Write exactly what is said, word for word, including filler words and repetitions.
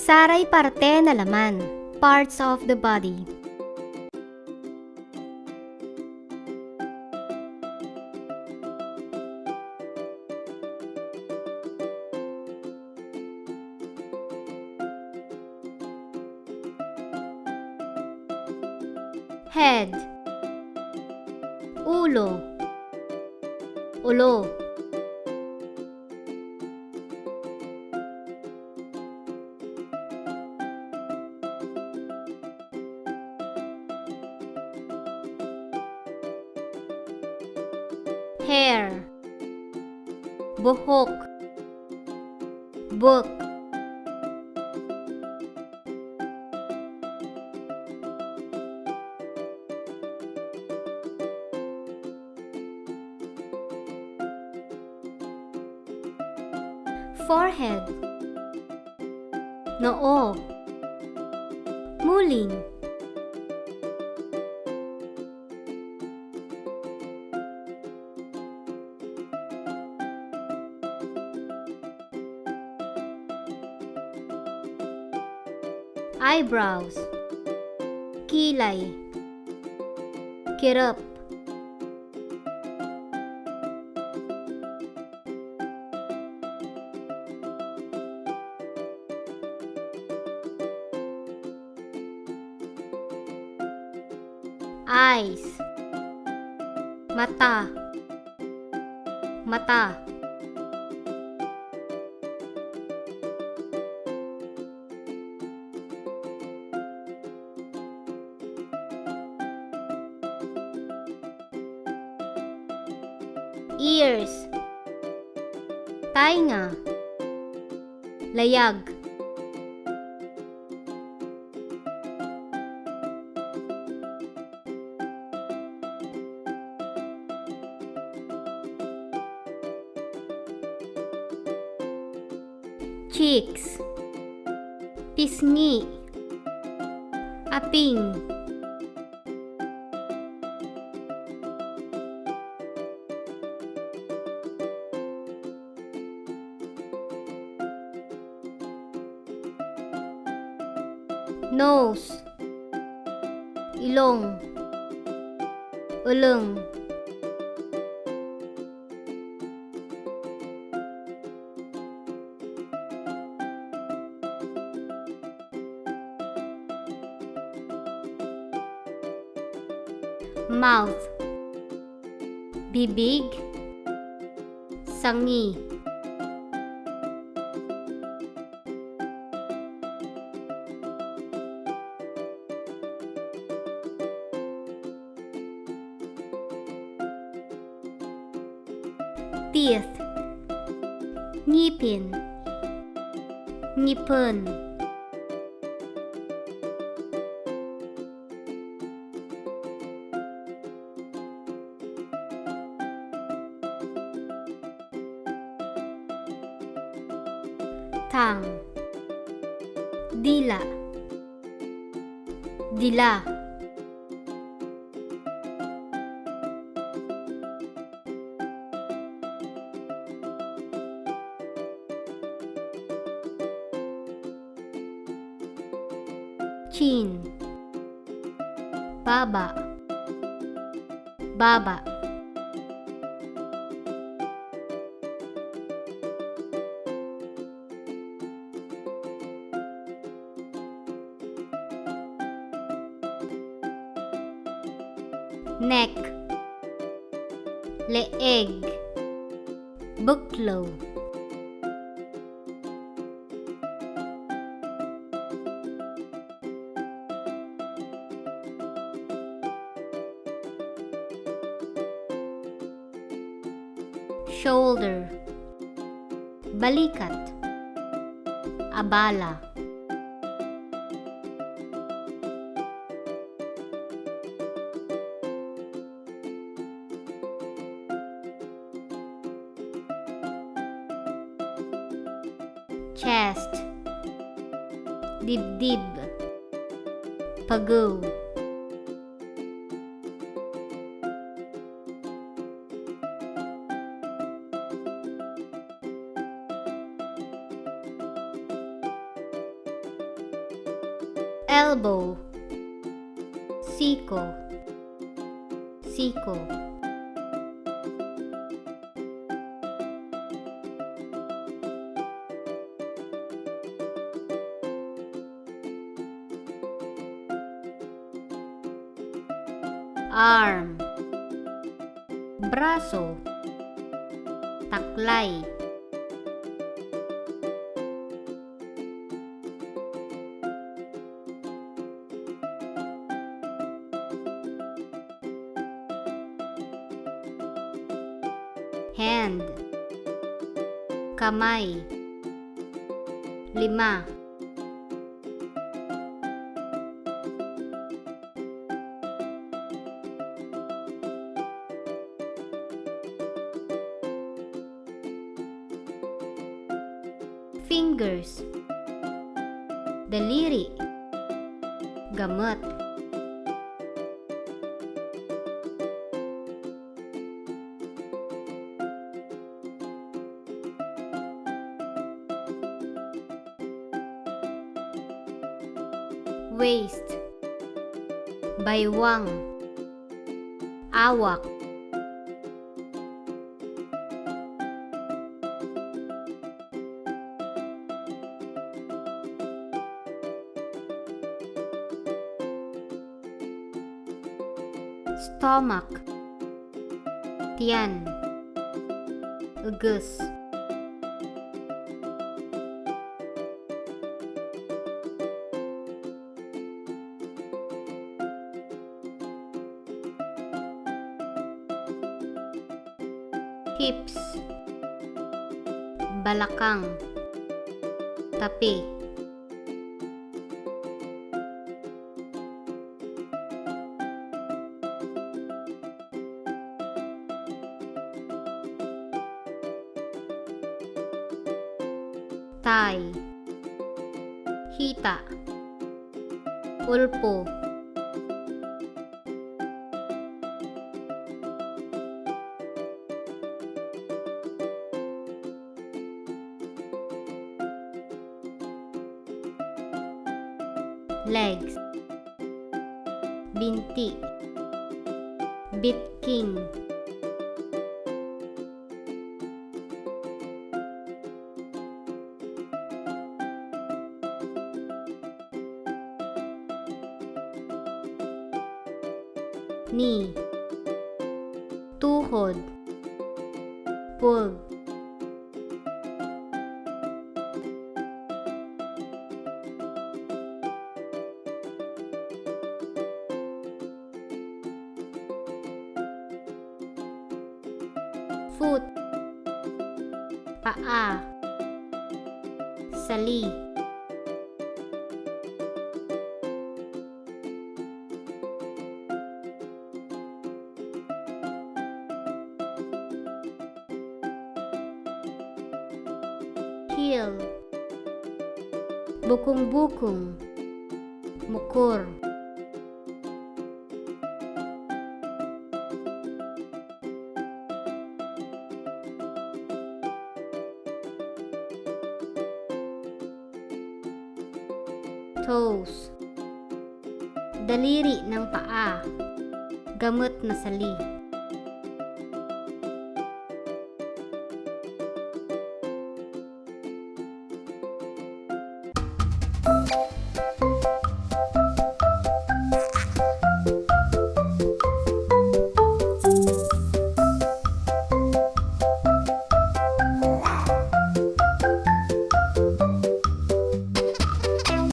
Saray parte na laman, parts of the body. Head. Ulo. Ulo. Hair. Buhok. Buhok. Forehead. Noo. Muling. Eyebrows. Kilay. Kirap. Eyes. Mata. Mata. Ears. Tainga. Layag. Cheeks. Pisngi. Aping. Nose. Ilong. Eleng. Mouth. Bibig. Sangi. Teeth. Ngipin. Ngipen. Tongue. Dila. Dila. Chin. Baba. Baba. Neck. Leeg. Beklew. Shoulder. Balikat. Abala. Chest. Dibdib. Pagew. Elbow. Siko. Siko. Arm. Braso. Taklay. Hand. Kamay. Lima. Fingers. Daliri. Gamut. Waist. Baywang. Awak. Stomach. Tiyan. Eges. Hips. Balakang. Tapi. Thigh. Hita. Ulpo. Legs. Binti. Bitking. Knee. Tuhod. Pueg. Foot. Paa. Sali. Heel. Bukung-bukung. Mokor. Toes. Daliri ng paa. Gamut na sali.